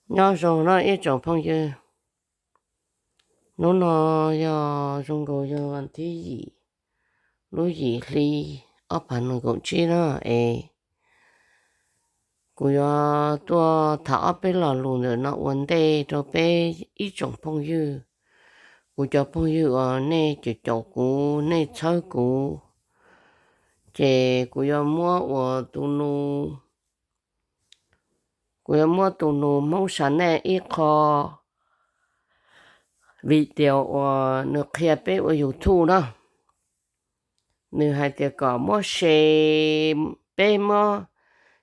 Nyob zoo no ib tsoom phooj ywg, hnub no yog zoo nkaus yog vas thib yim lub yim hli ob phav nees nkaum tsib no es kuv yuav tuaj tham ob peb lo lus ntawm no ua ntej rau peb ib tsoom phooj ywg, kuv cov phooj ywg uas nej caum caum kuv, nej txhawb kuv, ces kuv yuav muab ua tus nus kuv yuav muab tus nus Hmoob Sam Nej ib qho video uas nws qhia peb ua YouTube na. Nws hais tias kom muab share, peb muab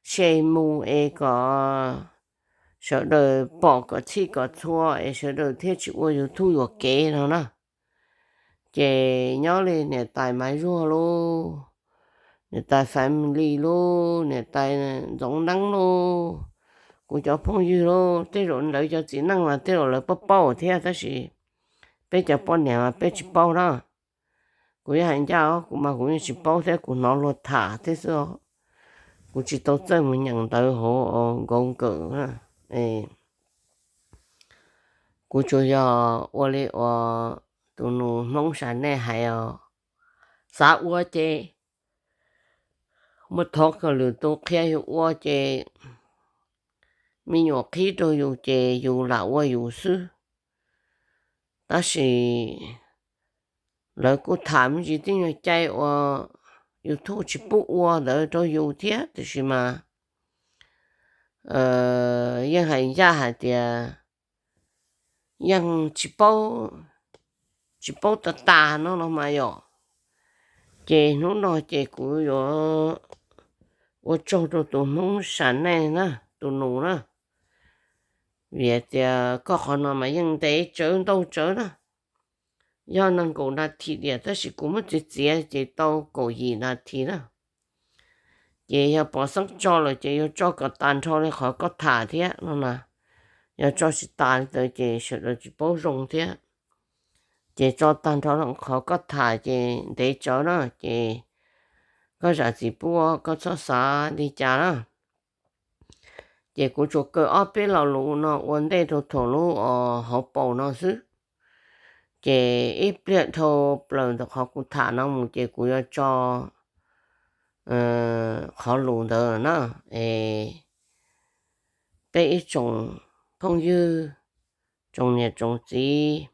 share mus es kom sawv daws pom kom txhij kom txhua es sawv daws thiaj tsis ua YouTube yuam kev no na. Ces nyob li niam tais Maiv Zuag lauj, niam tais Family lauj, niam tais Ntxoov Neeb lauj, kuv cov phooj ywg lauj, tej zaum lawv cov txiv neej mas tej zaum lawv paub paub thiab tab sis peb cov poj niam mas peb tsis paub na. Kuv yeej hais ncaj os, kuv mas kuv yeej tsis paub thiab, kuv hnov luag tham thiab xwb, kuv tsis tau txawj mus nyeem ntawv hauv nkaus nkawm. Kuv tsuas yog ua li uas tus nus Hmoob Sam Nej hais os, xav ua ces mus thov kom lwm tus qhia yus ua ces me nyuam qhib rau yus ces yus lam ua yus xwb. Tab sis lawv kuj tham me ntsis tej nyuag cai uas YouTube tsis pub ua ntawd rau yus thiab, tiam sis mas yeej hais ncaj hais tias yeej tsis paub, tsis paub tas tas no los mas yom. Ces hnub no ces kuv yuav ua tsaug rau tus Hmoob Sam Nej na, tus nus na, vim tias koj qhov no mas yeej ntev tsawv ntau tsawv na, yog nees nkaum nas this tiam tab sis kuv muab txiav txiav ces tau kaum yim nas this na. Ces yog pov xeeb tso lawm ces yuav tso kom tag nrho li qhov koj tham thiab no na. Yog tso tsis tas li ntawd ces sawv daws tsis paub zoo thiab. Ces tso tag nrho qhov koj tham ces ntev tsawv na, ces koj zam txim pub, koj txhob xav li cas na. Ces kuv tsuas kaw ob peb lo lus no ua ntej rau thaum lub hauv paus no xwb. Ces ib pliag dhau plaws ntawm qhov kuv tham no mus ces kuv yuav tso qhov lus ntawd na. Es peb ib tsoom phooj ywg, tsoom niam tsoom txiv,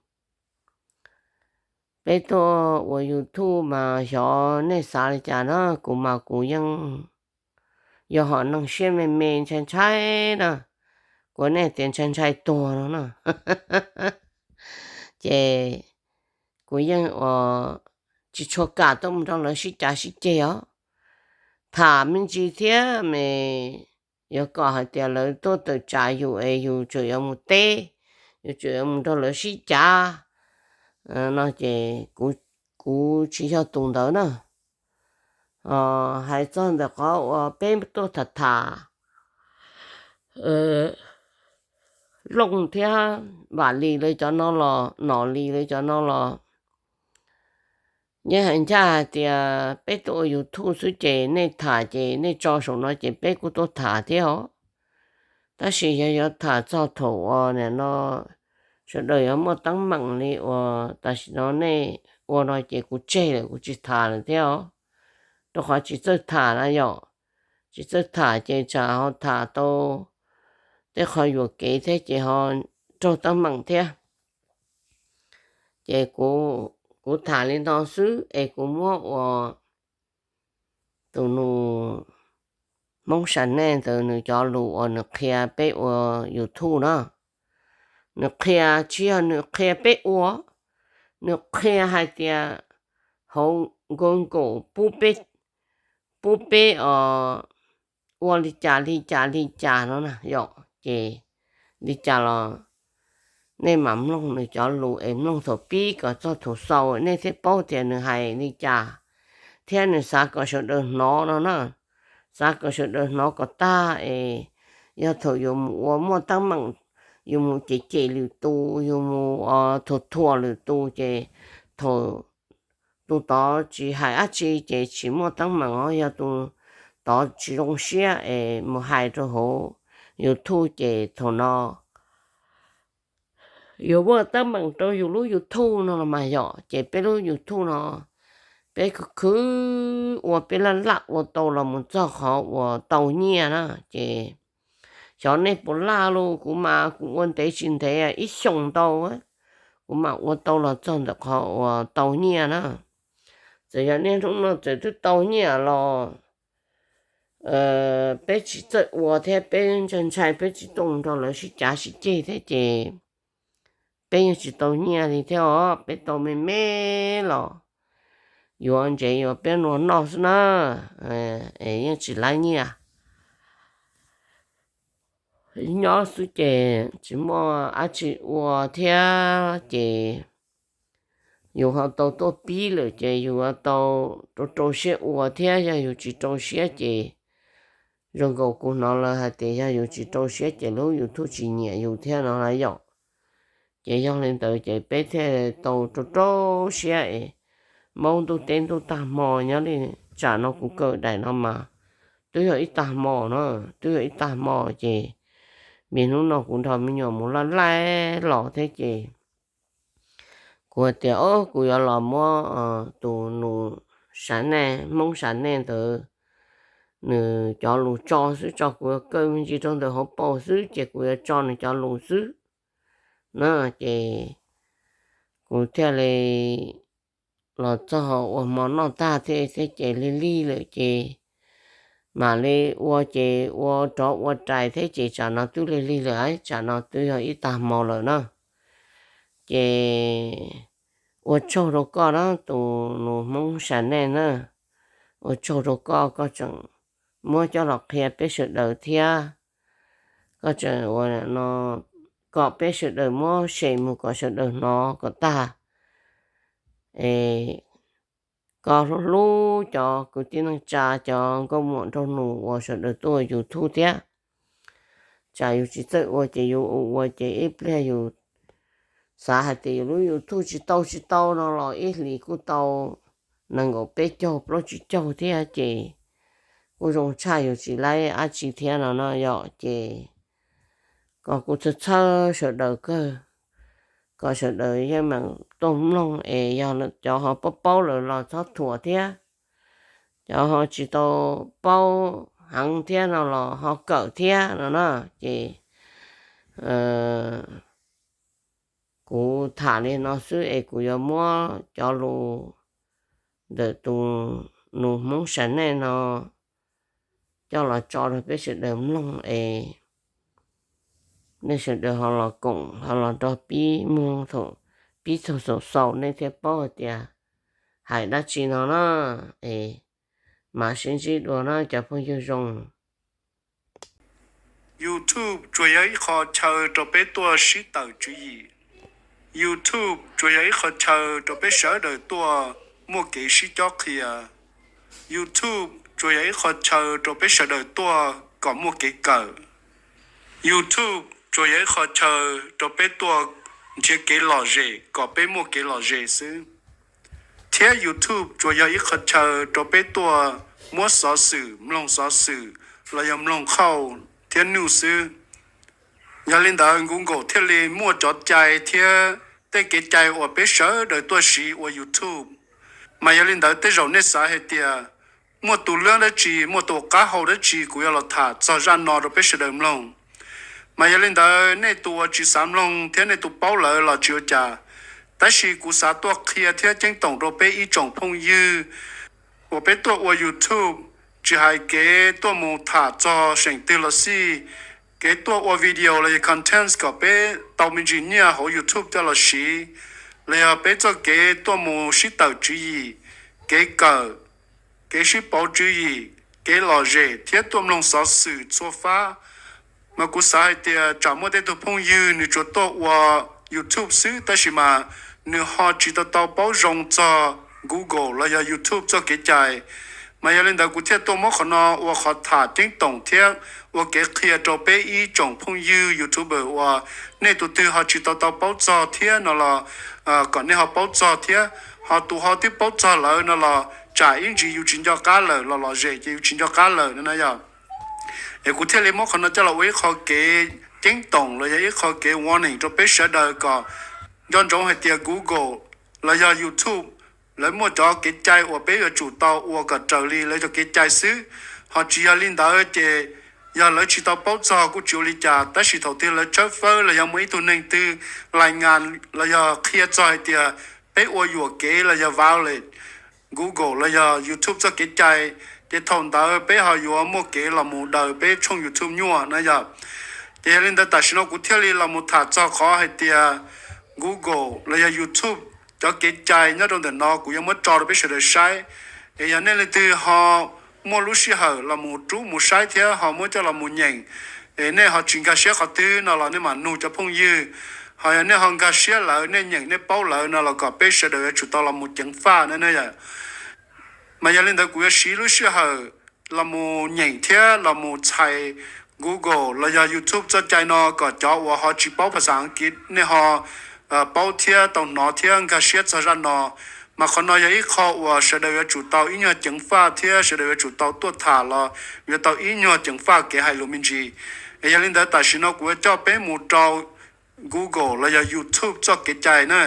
peb tuaj ua YouTube mas xyov nej xav li cas na, kuv mas kuv yeej yog hom neeg siab me me ntshai ntshai na, kuv nej tias ntshai ntshai tuag no na. Ces kuv yeej ua tsis tshua kam tuaj mus nrog lawv sib cav sib ceg os. Tham me ntsis thiab mas yuav kom hais tias lawv tuaj tawm tsam yus es yus tseem yuav mus teb, yus tseem yuav mus nrog lawv sib cav no ces kuv tsis yog tus ntawd na. Hais txog ntawm qhov uas peb tuaj tham tham Looj thiab Vam Lis lawv cov no los, Nom Lis lawv cov no los, yeej hais ncaj hais tias peb tuaj ua YouTube xwb ces nej tham ces nej tso saum no ces peb kuj tuaj tham thiab os. Tab sis yog yuav tham txog thaum uas nim no sawv daws yuav muaj teeb meem li uas tam sim no nej ua no ces kuv tseg lawm, kuv tsis tham lawm thiab os. Rau qhov tsis txawj tham na yom, tsis txawj tham ces tsam ho tham tau tej qho yuam kev thiab ces ho raug teeb meem thiab. Ces kuv tham li no xwb es kuv muab ua tus nus Hmoob Sam Nej ntawd nws cov lus uas nws qhia peb ua YouTube na. Nws qhia tsis yog nws qhia peb ua, nws qhia hais tias hauv Google pub peb, pub peb os ua li cas li cas li cas no na yom. Ces li cas los nej mam mloog nws cov lus es mloog thaum pib kom txog thaum xaus nej thiaj paub tias nws hais li cas thiab nws xav kom sawv daws hnov no na. Xav kom sawv daws hnov kom tag es yog thaum yuav mus ua muaj teeb meem, yus mus cem cem lwm tus, yus mus thuam thuam lwm tus ces thaum tus tod tsis hais dab tsi ces tsis muaj teeb meem os, yog tus tod tsis zoo siab es mus hais rau hauv YouTube ces thaum no yuav muaj teeb meem rau yus lub YouTube no los mas yom. Ces peb lub YouTube no peb khwv khwv ua, peb laj laj ua tau los mus txog qhov uas tau nyiaj na. Ces xyov nej puas laj los, kuv mas kuv ua ntev tsis ntev ib xyoos ntau, kuv mam ua tau los txog ntawm qhov uas tau nyiaj na. Txawm yog niaj hnub no txawm twb tau nyiaj los peb tsis txawj ua thiab peb ntshai ntshai peb tsis tuaj nrog lawv sib cav sib ceg thiab ces peb yeej tsis tau nyiaj li thiab os. Peb tau me me los yuav ntsev yuav peb nua noj xwb na, yeej tsis laib nyiaj. Nyob xwb ces tsis muaj dab tsi ua thiab ces yus ho tau tuaj pib lawm ces yus yuav tau rau rau siab ua thiab. Yog yus tsis rau siab ces zoo nkaus kuv hnov lawv hais tias yog yus tsis rau siab ces lub YouTube tsis nyiam yus thiab no na yom. Ces yog li ntawd ces peb thiaj tau rau rau siab es maub ntuj teb ntuj tag hmo nyob li tsam no kuv kawm daim no mas twb yog ib tag hmo na, twb yog ib tag hmo ces vim hnub no kuv nrog me nyuam mus laj laij los thiab ces kuv hais tias o kuv yuav los muab tus nus sam nej, Hmoob sam nej ntawd nws cov lus tso xwb, tso kuv yuav kaw me ntsis rau ntawm hauv paus xwb ces kuv yuav tso nws cov lus xwb na. Ces kuv thiaj li los txog ua hmo noj tag thiab ces lig lig lawm ces mam li ua ces ua rov ua rais thiab ces tsam no twb lig lig lawm, tsam no twb yog ib tag hmo lawm na. Ces ua tsaug rau koj na tus nus Hmoob sam nej na, ua tsaug rau koj, koj tseem muab coj los qhia peb sawv daws thiab. Koj tseem ua no kom peb sawv daws muab share mus kom sawv daws hnov kom tag. Es koj hlub hlub cov kwv tij neej tsa, cov nkauj muam nraug nus uas sawv daws tuaj YouTube thiab. Tsam yus tsis txawj ua ces yus ua ua ces ib pliag yus xav hais tias yus lub YouTube tsis tau tsis tau no los ib hlis kuj tau nees nkaum peb caug plaub tsib caug thiab ces kuj zoo tshaj yus tsis laib dab tsi thiab no no yom. Ces koj kuj txhawj txhawj sawv daws kawg, kom sawv daws yeej meem tuaj mloog es yog cov ho paub paub lawm los txhob thuam thiab, cov ho tsis tau paub heev thiab no los ho kawm thiab no na. Ces kuv tham li no xwb es kuv yuav muab cov lus ntawm tus nus Hmoob sam nej no coj los tso rau peb sawv daws mloog es nej sawv daws ho los koom ho los nrog pib mloog thaum pib txog xaus xaus nej thiaj paub hais tias hais dab tsi no na. Es mam sib ntsib dua na cov phooj ywg zoo. YouTube tsuas yog ib qho chaw rau peb tuaj sib tawm tswv yim. YouTube tsuas yog ib qho chaw rau peb sawv daws tuaj muaj kev sib cob qhia. YouTube tsuas yog ib qho chaw rau peb sawv daws tuaj kom muaj kev kawm. YouTube tsuas yog ib qho chaw rau peb tuaj nrhiav kev lom zem kom peb muaj kev lom zem xwb. Thiab YouTube tsuas yog ib qho chaw rau peb tuaj muab xov xwm, mloog xov xwm los yog mloog qhauj thiab news xwb. Yog li ntawd Google thiaj li muaj cov cai thiab tej kev cai uas peb sawv daws tuaj siv ua YouTube. Mas yog li ntawd tej zaum nej xav hais tias muaj tus lab dab tsi, muaj tus qab hau dab tsi kuv yuav los tham txog zaj no rau peb sawv daws mloog. Mas yog li ntawd nej tus uas tsis xav mloog thiab nej tus paub lawm los tsis ua cas, tab sis kuv xav tuaj qhia thiab ceeb toom rau peb ib tsoom phooj ywg uas peb tuaj ua YouTube, tsis hais kev tuaj mus tham txog seem twg los xij, kev tuaj ua video los yog contents kom peb tau me ntsis nyiaj hauv YouTube coj los siv, los yog peb txoj kev tuaj mus sib tawm tswv yim, kev kawm, kev sib pauv tswv yim, kev lom zem thiab tuaj mloog xov xwm txhua fab. Mas kuv xav hais tias tsam muaj tej tug phooj ywg nws tsuas tuaj ua YouTube xwb tab sis mas nws ho tsis tau tau paub zoo txog Google los yog YouTube txoj kev cai. Mas yog li ntawd kuv thiaj tuaj muab qhov no ua qhov tham ceeb toom thiab ua kev qhia rau peb ib tsoom phooj ywg YouTuber uas nej tus twg ho tsis tau tau paub txog thiab no los kom nej ho paub txog thiab, ho tus ho twb paub txog lawm no los tsam ib ntsis yus tsis nco qab lawm los lom zem ces yus tsis nco qab lawm no na yog. Es kuv thiaj li muab qhov no coj los ua ib qho kev ceeb toom los yog ib qho kev warning rau peb sawv daws kom nco ntsoov hais tias Google los yog YouTube lawv muaj cov kev cai uas peb yuav tsum tau ua kom raws li lawv cov kev cai xwb. Ho tsis yog li ntawd ces yog lawv tsis tau paub txog kuj tsis ua li cas, tab sis thaum twg lawv tshawb fawb los yog muaj ib tug neeg twg lais ngas los yog qhia txog hais tias peb ua yuam kev los yog violate Google los yog YouTube txoj kev cai, ces thaum ntawd peb ho yuav muaj kev los mus daws peb tshooj YouTube nyuaj na yom. Ces yog li ntawd tam sim no kuv thiaj li los mus tham txog qhov hais tias Google los yog YouTube cov kev cai nyob rau ntawm no kuv yuav muab tso rau peb sawv daws saib. Es yog nej leej twg ho muaj lub sij hawm los mus rub mus saib thiab ho muab coj los mus nyeem, es nej ho tsis nkag siab qhov twg no los nej mam nug cov phooj ywg. Ho yog nej ho nkag siab lawm, nej nyeem nej paub lawm no los kom peb sawv daws yuav tsum tau los mus ceev faj na yom. Mas yog li ntawd kuv yuav siv lub sij hawm los mus nyeem thiab los mus txhais Google los yog YouTube txoj cai no kom cov uas ho tsis paub phas xas Askiv nej ho paub thiab tau hnov thiab nkag siab txog zaj no. Mas qhov no yog ib qho uas sawv daws yuav tsum tau ib nyuag ceev faj thiab sawv daws yuav tsum tau tuaj tham los yuav tau ib nyuag ceev faj kev hais lus me ntsis. Es yog li ntawd tam sim no kuv yuav coj peb mus rau Google los yog YouTube txoj kev cai na.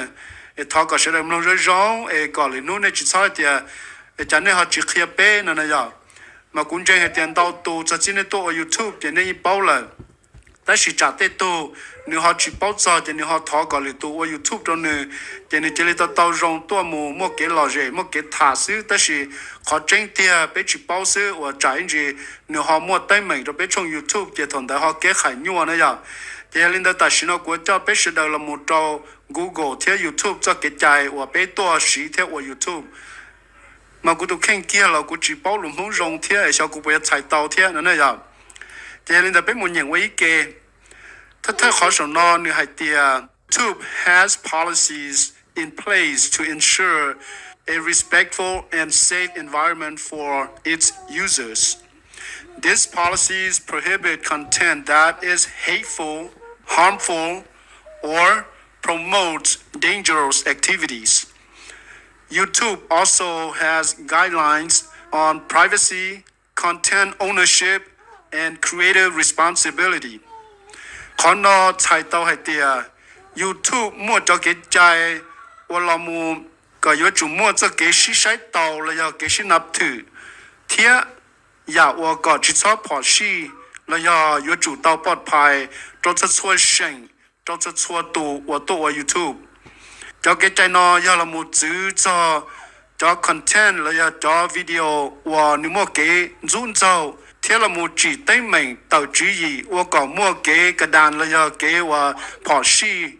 Es thov kom sawv daws mloog zoo zoo es kom lwm hnub nej tsis txhob hais tias es cas nej ho tsis qhia peb no na yom. Mas kuv ntseeg hais tias ntau tus txog txij nej tuaj ua YouTube ces nej yeej paub lawm, tab sis tsam tej tug nws ho tsis paub txog ces nws ho thov kom lwm tus ua YouTube rau nws, ces nws cia li tau tau zoo tuaj mus muaj kev lom zem muaj kev tham xwb, tab sis qhov tseeb tiag peb tsis paub xwb uas tsam ib ntsis nws ho muaj teeb meem rau peb tshooj YouTube ces thaum ntawd ho keb qhais nyuaj na yom. Ces yog li ntawd tam sim no kuv coj peb sawv daws los mus rau Google thiab YouTube txoj kev cai uas peb tuaj siv thiab ua YouTube. Mas kuv tus kheej kiag los kuv tsis paub lus Hmoob zoo thiab es xyov kuv puas yuav txhais tau thiab no na yom. Ces yog li ntawd peb mus nyeem ua ib ke. Thawj thawj qhov saum no nws hais tias YouTube has policies in place to ensure a respectful and safe environment for its users. These policies prohibit content that is hateful, harmful, or promotes dangerous activities. YouTube also has guidelines on privacy, content ownership, and creator responsibility. Qhov no txhais tau hais tias YouTube muaj cov kev cai uas los mus kom yuav tsum muaj txoj kev sib saib taus los yog kev sib nab thwm, thiab yam uas kom tsis txhob phom sij los yog yuav tsum tau pov phais rau txhua txhua seem, rau txhua txhua tus uas tuaj ua YouTube. Cov kev cai no yog los mus txwv txog cov content los yog cov video uas nws muaj kev ntxub ntxaug thiab los mus tsim teeb meem tawm tswv yim ua kom muaj kev ka das los yog kev uas phom sij.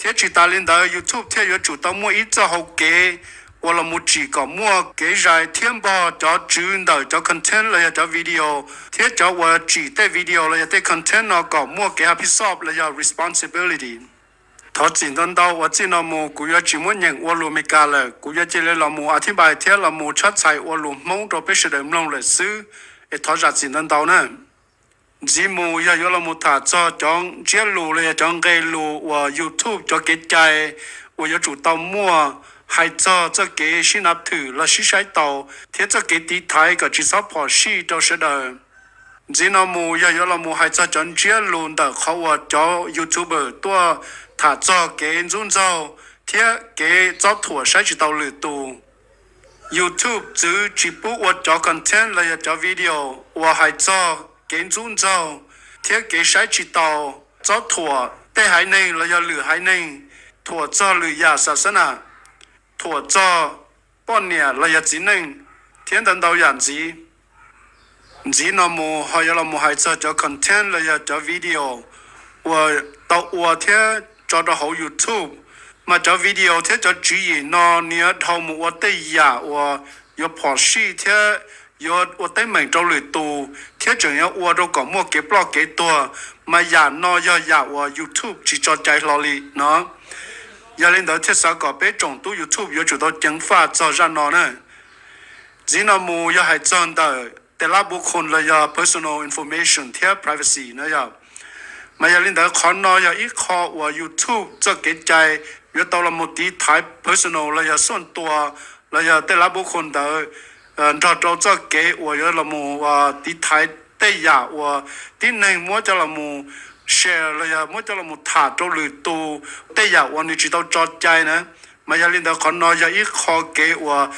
Thiab tsis tas li ntawd YouTube thiaj yuav tsum tau muaj ib txoj hau kev uas los mus tsim kom muaj kev zais thiab npog cov tswv ntawm cov content los yog cov video, thiab cov uas tsim tej video los yog tej content no kom muaj kev hab phiv xob los yog responsibility. Thov txim ntau ntau uas txij no mus kuv yuav tsis muab nyeem ua lus Amelikas lawm, kuv yuav cia li los mus a thib npais thiab los mus tshab txhais ua lus Hmoob rau peb sawv daws mloog lawm xwb, es thov zam txim ntau ntau na. Ntxiv mus yog yuav los mus tham txog cov ntsiab lus los yog cov nqe lus uas YouTube cov kev cai uas yuav tsum tau muaj, hais txog txoj kev sib nab thwm los sib saib taus thiab txoj kev tiv thaiv kom tsis txhob phom sij rau sawv daws. Ntxiv no mus yog yuav los mus hais txog cov ntsiab lus ntawm qhov uas cov YouTuber tuaj tham txog kev ntxub ntxaug thiab kev txob thuam saib tsis taus lwm tus. YouTube txwv tsis pub ua cov content los yog cov video uas hais txog kev ntxub ntxaug thiab kev saib tsis taus, txob thuam tej haiv neeg los yog lwm haiv neeg, thuam txog lwm yam xa xab nas, thuam txog poj niam los yog txiv neej, thiab ntau ntau yam ntxiv. Ntxiv no mus ho yuav los mus hais txog cov content los yog cov video uas tau ua thiab tso rau hauv YouTube. Mas cov video thiab cov tswv yim no nws yuav dhau mus ua tej yam uas yuav phom sij thiab yuav ua teeb meem rau lwm tus thiab tseem yuav ua rau kom muaj kev ploj kev tuag. Mas yam no yog yam uas YouTube tsis tso cai hlo li no. Yog li ntawd thiaj xav kom peb tsoom tub YouTube yuav tsum tau ceev faj txog zaj no na. Ntxiv no mus yog hais txog ntawm tej lab bu khun los yog personal information thiab privacy na yom. Mas yog li ntawd qhov no yog ib qho uas YouTube txoj kev cai yuav tau los mus tiv thaiv personal los yog xuaj tua los yog tej lab bu khun ntawd nrog rau txoj kev uas yuav los mus tiv thaiv tej yam uas tib neeg muab coj los mus share los yog muab coj los mus tham rau lwm tus tej yam uas nws tsis tau tso cai na. Mas yog li ntawd qhov no yog ib qho kev uas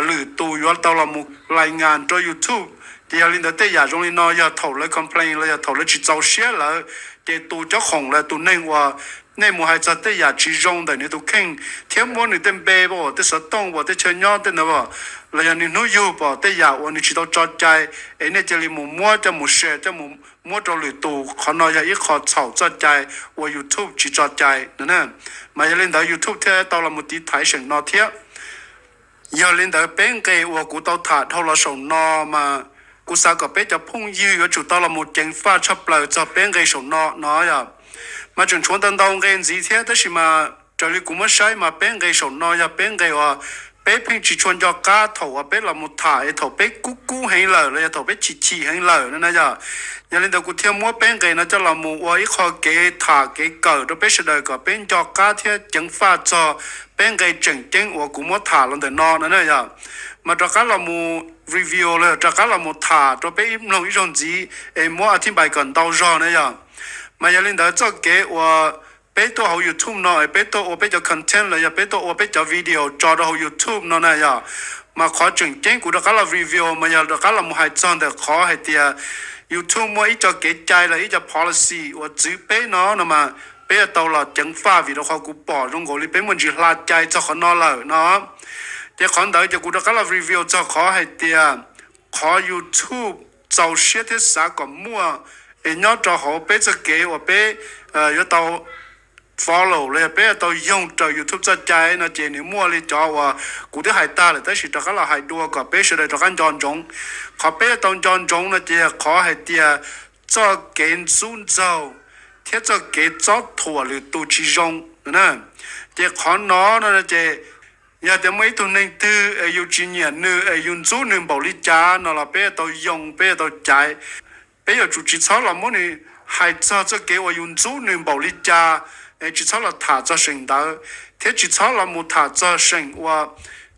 lwm tus yuav tau los mus lais ngas rau YouTube. Ces yog li ntawd tej yam zoo li no yog thaum lawv complain los yog thaum lawv tsis txaus siab lawm, ces tus cob khoom los tus neeg uas nej mus hais txog tej yam tsis zoo ntawm nws tus kheej thiab muab nws tej npe pom, tej xov tooj pom, tej chaw nyob tej ntawd pom, los yog nws hnub yug pom tej yam uas nws tsis tau tso cai, es nej cia li mus muab coj mus share coj mus muab rau lwm tus, qhov no yog ib qho txhaum txoj cai uas YouTube tsis tso cai no na. Mas yog li ntawd YouTube thiaj tau los mus tiv thaiv seem no thiab. Yog li ntawd peb nqe uas kuv tau tham dhau los saum no mas kuv xav kom peb cov phooj ywg yuav tsum tau los mus ceev faj tshaj plaws txog peb nqe saum no no yom. Mas tseem tshuav ntau ntau nqe ntxiv thiab tab sis mas raws li kuv muab saib mas peb nqe saum no yog peb nqe uas peb pheej tsis tshua nco qab thaum uas peb los mus tham es thaum peb kub kub heev lawm los yog thaum peb chim chim heev lawm no na yom. Yog li ntawd kuv thiaj muab peb nqe no coj los mus ua ib qho kev tham kev kawm rau peb sawv daws kom peb nco qab thiab ceev faj txog peb nqe tseem ceeb uas kuv muab tham los ntawm no no na yom. Mas rov qab los mus review los yog rov qab los mus tham rau peb ib mloog ib zaug ntxiv es muab a thib npais kom ntau zog na yom. Mas yog li ntawd txoj kev uas peb tuaj hauv YouTube no es peb tuaj ua peb cov content los yog peb tuaj ua peb cov video tso rau hauv YouTube no na yom, mas qhov tseem ceeb kuv rov qab los review mas yog rov qab los mus hais txog ntawm qhov hais tias YouTube muaj ib co kev cai los ib co policy uas txwv peb no no mas peb yuav tau los ceev faj vim rau qhov kuv pom zoo nkaus li peb muaj ntsis hla cai txog qhov no lawm no. Ces qhov ntawd ces kuv rov qab los review txog qhov hais tias qhov YouTube txaus siab thiab xav kom muaj es nyob rau hauv peb txoj kev uas peb yuav tau follow los yog peb yuav tau yoog raws YouTube txoj cai no ces nws muaj li cov uas kuv twb hais tag lawm tab sis rov qab los hais dua kom peb sawv daws rov qab nco ntsoov. Qhov peb yuav tau nco ntsoov no ces yog qhov hais tias txoj kev ntxub ntxaug thiab txoj kev txob thuam lwm tus tsis zoo na. Ces qhov no no ces yog tias muaj ib tug neeg twg es yus tsis nyiam nws es yus ntxub nws npaum li cas no los peb yuav tau yoo, peb yuav tau caiv. Peb yuav tsum tsis txhob los muab nws hais txog txoj kev uas yus ntxub nws npaum li cas, es tsis txhob los tham txog seem ntawd thiab tsis txhob los mus tham txog seem uas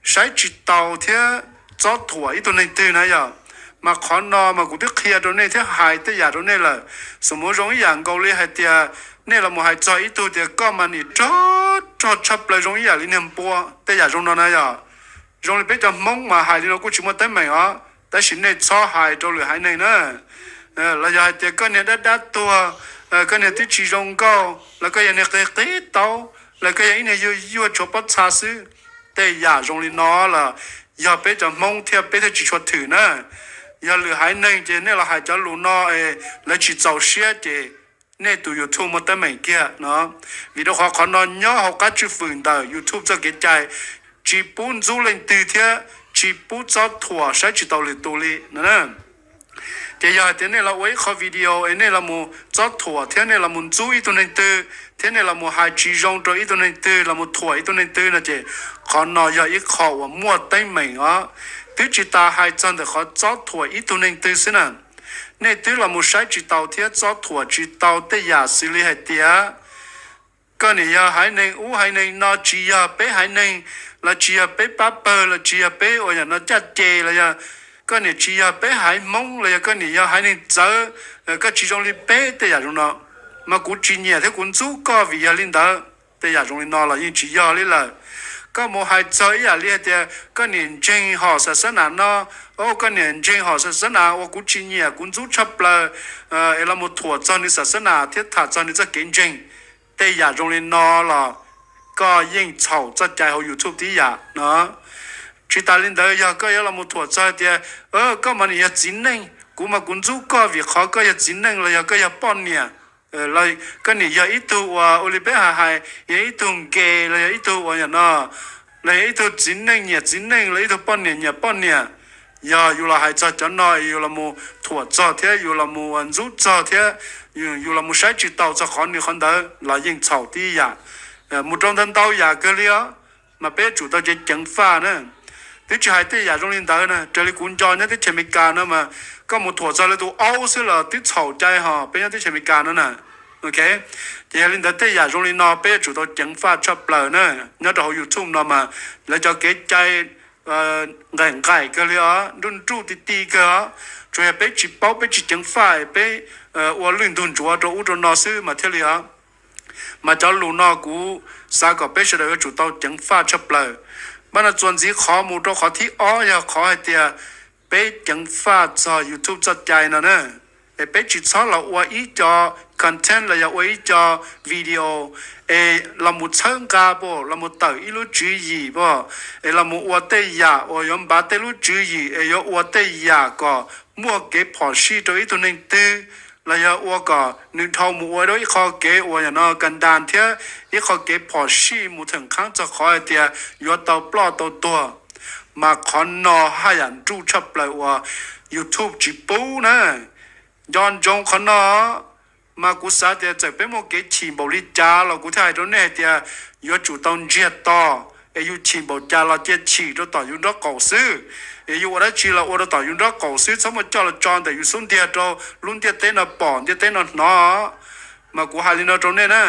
saib tsis taus thiab txob thuam ib tug neeg twg na yom. Mas qhov no mas kuv twb qhia rau nej thiab hais tej yam rau nej lawm. Xum muv zoo ib yam nkaus li hais tias nej los mus hais txog ib tug tias koj mas nim rog rog tshaj plaws zoo ib yam li niag npua, tej yam zoo no na yom. Zoo li peb cov Hmoob mas hais li no kuj tsis muaj teeb meem os, tab sis nej txhob hais rau lwm haiv neeg na. Los yog hais tias koj niag dab dab tuag, koj niag twb tsis zoo nkauj, los koj yog niag qig qig taub, los koj yog ib niag yuag yuag tshuav pob txha xwb, tej yam zoo li no los yog peb cov Hmoob thiab peb thiaj tsis tshua thwm na. Yog lwm haiv neeg ces nej los hais cov lus no es lawv tsis txaus siab ces nej tus YouTube muaj teeb meem kiag no. Vim rau qhov qhov no nyob hauv qab tswj fwm ntawm YouTube txoj kev cai, tsis pub ntxub leej twg thiab tsis pub txob thuam saib tsis taus lwm tus li no. Ces yog hais tias nej los ua ib qho video es nej los mus txob thuam thiab nej los mus ntxub ib tug neeg twg thiab nej los mus hais tsis zoo rau ib tug neeg twg, los mus thuam ib tug neeg twg no ces qhov no yog ib qho uas muaj teeb meem os. Twb tsis tas hais txog ntawm qhov txob thuam ib tug neeg twg xwb na, nej twb los mus saib tsis taus thiab txob thuam tsis tau tej yam xws li hais tias koj niam yog haiv neeg ub haiv neeg no, tsis yog peb haiv neeg, los tsis yog peb pab pawg, los tsis yog peb uas yam no caj ces, los yog koj niam tsis yog peb haiv Hmoob, los yog koj niam yog haiv neeg txawv, koj tsis zoo li peb, tej yam zoo no. Mas kuv tsis nyiam thiab kuv ntxub koj vim yog li ntawd, tej yam zoo li no los yeej tsis yog li lawm. Koj mus hais txog ib yam li hais tias koj niam ntseeg hom xas xab nas no, o koj niam ntseeg hom xas xab nas uas kuv tsis nyiam kuv ntxub tshaj plaws, es los mus thuam txog nws xas xab nas thiab tham txog nws txoj kev ntseeg, tej yam zoo li no los koj yeej txhaum txoj cai hauv YouTube tib yam no. Tsis tas li ntawd yog koj yuav los mus thuam txog tias koj mas nim yog txiv neej, kuv mas kuv ntxub koj vim qhov koj yog txiv neej los yog koj yog poj niam, koj nim yog ib tug uas ua li peb hais hais yog ib tug nkev los yog ib tug uas yam no, los yog ib tug txiv neej nyiam txiv neej los ib tug poj niam nyiam poj niam. Yog yus los hais txog cov no yus los mus thuam txog thiab yus los mus ntxub txog thiab yus los mus saib tsis taus txog qhov nws qhov ntawd los yeej txhaum tib yam. Mus rau ntau ntau yam kawg li os, mas peb yuav tsum tau ceev ceev faj na. Twb tsis hais tej yam zoo li ntawd na, raws li kuv nco nyob teb chaws Amelikas no mas koj mus thuam txog lawv tus aub xwb los twb txhaum cai hos peb nyob teb chaws Amelikas no na. Ok, ces yog li ntawd tej yam zoo li no peb yuav tsum tau ceev faj tshaj plaws na. Nyob rau hauv YouTube no mas lawv cov kev cai nqaim nqaim kawg li os, nruj nruj ti ti kawg os. Tsuas yog peb tsis paub, peb tsis ceev faj, peb ua lwj ntug ntsuav rau ub rau no xwb mas thiaj li os. Mas cov lus no kuv xav kom peb sawv daws yuav tsum tau ceev faj tshaj plaws. Npaj no txuas ntxiv qhov mus rau qhov thib ob yog qhov hais tias peb ceev faj txog YouTube txoj cai no na. Es peb tsis txhob los ua ib co content los yog ua ib co video es los mus txhawb nqa pom, los mus tawm ib lub tswv yim pom, es los mus ua tej yam uas yuav npav tej lub tswv yim es yuav ua tej yam kom muaj kev phom sij rau ib tug neeg twg, los yog ua kom nws dhau mus ua rau ib qho kev uas yog no ka das thiab ib qho kev phom sij mus theem qhab txog qhov hais tias yuav tau ploj tau tuag. Mas qhov no haj yam nruj tshaj plaws uas YouTube tsis pub na. Nco ntsoov qhov no, mas kuv xav tias txawm peb muaj kev chim npaum li cas los kuv thiaj hais rau nej hais tias yuav tsum tau ntsiag to, es yus chim npaum cas los cia chim rau tom yus nraub qaum xwb. Es yus ua dab tsi los ua rau tom yus nraub qaum xwb, txhob muaj coj los tso ntawm yus xub ntiag rau lub ntiaj teb no pom ntiaj teb no hnov. Mas kuv hais li no rau nej na,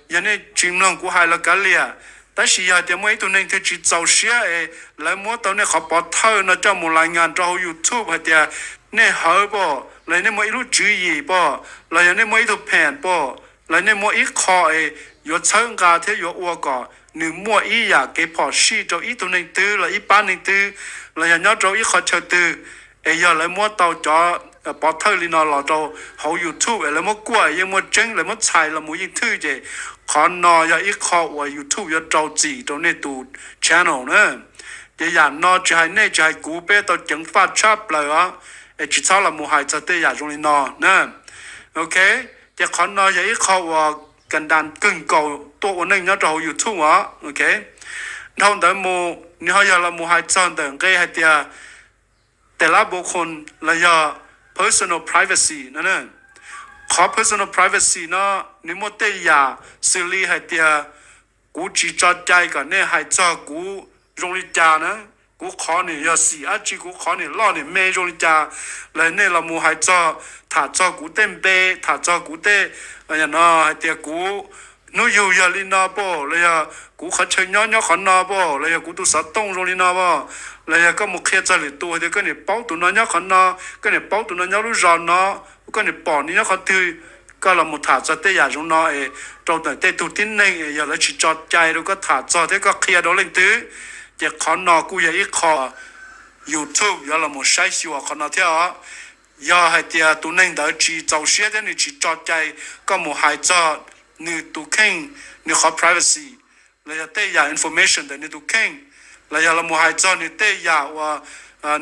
yog nej tsis mloog kuv hais los kav liam, tab sis yog hais tias muaj ib tug neeg twg tsis txaus siab es lawv muab tau nej qhov pov thawj no coj mus lais ngas rau hauv YouTube hais tias nej hawv pom, los yog nej muaj ib lub tswv yim pom, los yog nej muaj ib tug pheem pom, los yog nej muaj ib qho es yuav txhawb nqa thiab yuav ua kom nws muaj ib yam kev phom sij rau ib tug neeg twg los ib pab neeg twg, los yog nyob rau ib qho chaw twg, es yog lawv muab tau cov pov thawj li no los rau hauv YouTube es lawv muab kuaj es yeej muaj tseeb, lawv muab txhais los mus yeej thwj, ces qhov no yog ib qho uas YouTube yuav rau txim rau nej tus channel na. Ces yam no tsis hais nej tsis hais kuv, peb tau ceev faj tshaj plaws os, es tsis txhob los mus hais txog tej yam zoo li no na. Ok, ces qhov no yog ib qho uas ka das kawg nkaus tuaj ua neej nyob rau hauv YouTube os. Ok, dhau ntawd mus nws ho yog los mus hais txog ntawm nqe hais tias tes lab npau khoo los yog personal privacy no. Qhov personal privacy no nws muaj tej yam xws li hais tias kuv tsis tso cai kom nej hais txog kuv zoo li cas na, kuv qhov niam yog xim dab tsi, kuv qhov niam loj niam me zoo li cas, los nej los mus hais txog, tham txog kuv tej npe, tham txog kuv tej, no hais tias kuv hnub yug yog li no pom, los yog kuv qhov chaw nyob nyob qhov no pom, los yog kuv tus xov tooj zoo li no pom, los yog koj mus qhia txog lwm tus hais tias koj niam paub tus no nyob qhov no, koj niam paub tus no nyob lub zos no, koj niam pom nws nyob qhov twg, koj los mus tham txog tej yam zoo no es rau ntawm tej tug tib neeg es yog lawv tsis tso cai rau koj tham txog thiab koj qhia rau leej twg, ces qhov no kuj yog ib qho YouTube yuav los mus saib xyuas qhov no thiab os. Yog hais tias tus neeg ntawd tsis txaus siab thiab nws tsis tso cai koj mus hais txog nws tus kheej, nws qhov privacy, los yog tej yam information ntawm nws tus kheej, los yog los mus hais txog nws tej yam uas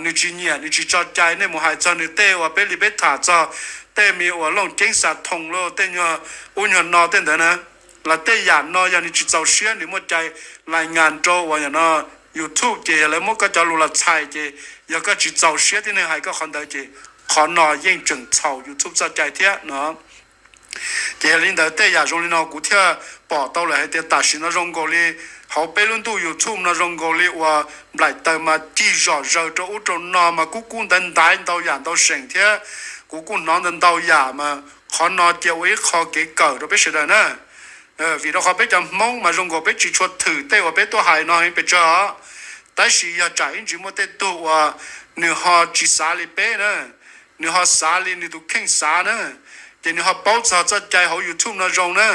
nws tsis nyiam, nws tsis tso cai, nej mus hais txog nws tej uas peb li peb tham txog tej me uas looj ceeb xa thoo los tej nyuag ub nyuag no tej ntawd na, los tej yam no yog nws tsis txaus siab nws muaj cai lais ngas rau uas yam no YouTube ces yog lawv muab koj cov lus los txhais ces yog koj tsis txaus siab tib neeg hais koj qhov ntawd ces qhov no yeej tseem txhaum YouTube txoj cai thiab no. Ces yog li ntawd tej yam zoo li no kuv thiaj pom tau lawm hais tias tam sim no zoo nkaus li hauv peb lub ntuj YouTube no zoo nkaus li uas nplaim taws mas cig zom zaws rau ub rau no mas kuj kuj ntaiv ntaiv ntau yam ntau seem thiab kuv kuj hnov ntau ntau yam mas qhov no cia ua ib qho kev kawm rau peb sawv daws na. Vim rau qhov peb cov Hmoob mas zoo nkaus peb tsis tshua thwm tej uas peb tuaj hais no heev pes tsawg os. Tab sis yog tsam ib ntsis muaj tej tug uas nws ho tsis xav li peb na, nws ho xav li nws tus kheej xav na, ces nws ho paub txog txoj cai hauv YouTube no zoo na,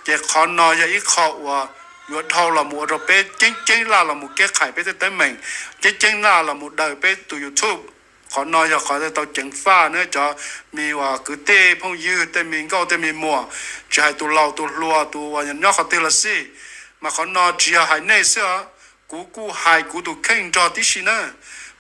ces qhov no yog ib qho uas yuav dhau los mus ua rau peb ceeb ceeb laj los mus keb qhais peb tej teeb meem, ceeb ceeb laj los mus daws peb tus YouTube. Qhov no yog qhov tau ceev faj na cov me uas kwv tij phooj ywg, tej me nkauj tej me muam, tsis hais tus laus tus hluas tus uas nyob qhov twg los xij, mas qhov no tsis yog hais nej xwb os, kuv kuj hais kuv tus kheej nrog tib si na.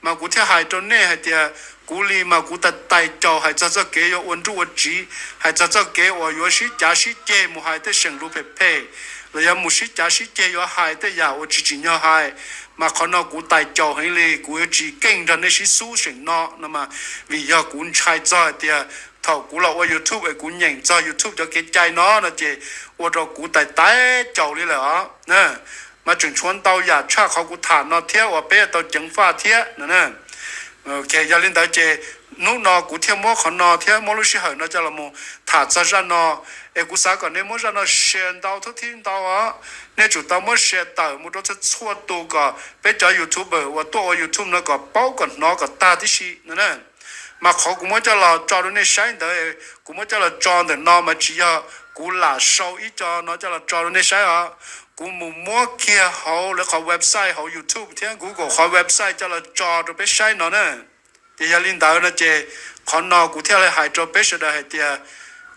Mas kuv thiaj hais rau nej hais tias kuv li mas kuv tais tais caus hais txog txoj kev yuav ua nruj ua tsiv, hais txog txoj kev uas yuav sib cav sib ceg mus hais tej seem lus phem phem, los yog mus sib cav sib ceg yuav hais tej yam uas tsis tsim nyog hais. Mas qhov no kuv tais caus heev li, kuv yuav tsis keej nrog nej sib xub seem no no mas, vim yog kuv ntshai txog hais tias thaum kuv los ua YouTube es kuv nyeem txog YouTube cov kev cai no no ces ua rau kuv tais tais caus li lawm os. Mas tseem tshuav ntau yam tshaj qhov kuv tham no thiab uas peb tau ceev faj thiab no. Yog li ntawd ces Hnub no kuv thiaj muab qhov no thiab muab lub sij hawm no coj los mus tham txog zaj no, es kuv xav kom nej muab zaj no share ntau thoob thib ntau os. Nej tsum tau muab share tawm mus rau txhua txhua tus kom peb cov YouTuber uas tuaj ua YouTube no kom paub kom hnov kom tag tib si no na. Mas qhov kuv muab coj los tso rau nej saib ntawd, kuv muab coj los tso ntawm no mas tsis yog kuv lam sau ib co no coj los tso rau nej saib os. Kuv mus muab kiag hauv lawv qhov website hauv YouTube thiab Google qhov website coj los tso rau peb saib no na. Ces yog li ntawd no ces qhov no kuv thiaj li hais rau peb sawv daws hais tias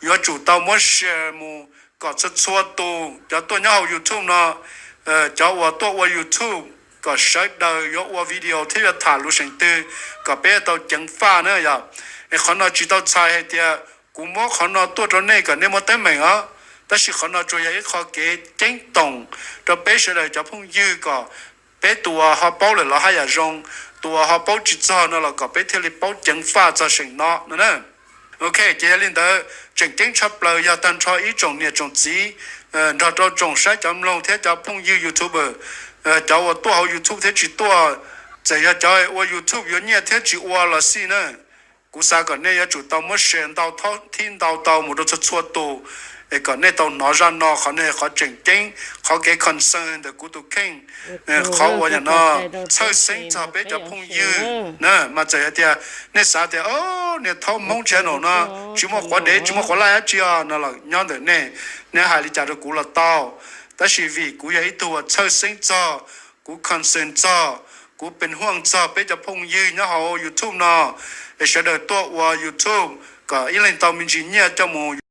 yuav tsum tau muab share mus kom txhua txhua tus cov tuaj nyob hauv YouTube no, cov uas tuaj ua YouTube kom sawv daws yuav ua video thiab yuav tham lus seem twg kom peb tau ceev faj na yom. Es qhov no tsis tau txhais hais tias kuv muab qhov no tuaj rau nej kom nej muaj teeb meem os, tab sis qhov no tsuas yog ib qho kev ceeb toom rau peb sawv daws cov phooj ywg kom peb tus uas ho paub lawm los haj yam zoo, tus uas ho paub tsis txog no los kom peb thiaj li paub ceev faj txog seem no no na. Ok, ces yog li ntawd tseem ceeb tshaj plaws yog tag nrho ib tsoom niam tsoom txiv nrog rau tsoom saib cov mloog thiab cov phooj ywg YouTuber, cov uas tuaj hauv YouTube thiab tsis tuaj, txawm yog cov ua YouTube yuav nyiaj thiab tsis ua los xij na, kuv xav kom nej yuav tsum tau muab share ntau thib ntau tau mus rau txhua txhua tus, es kom nej tau hnov zaj no qhov no qhov tseem ceeb, qhov kev concern ntawm kuv tus kheej, qhov uas yam no txhawj xeeb txog peb cov phooj ywg na. Mas txawm yog tias nej xav tias niag thaub Hmoob channel no tsis muaj quav dev tsis muaj quav laij dab tsi os no los nyob ntawm nej, nej hais li cas rau kuv los tau, tab sis vim kuv yog ib tug uas txhawj xeeb txog, kuv concern txog, kuv pes huaj txog peb cov phooj ywg nyob hauv YouTube no, es sawv daws tuaj ua YouTube kom ib leeg tau me ntsis nyiaj coj mus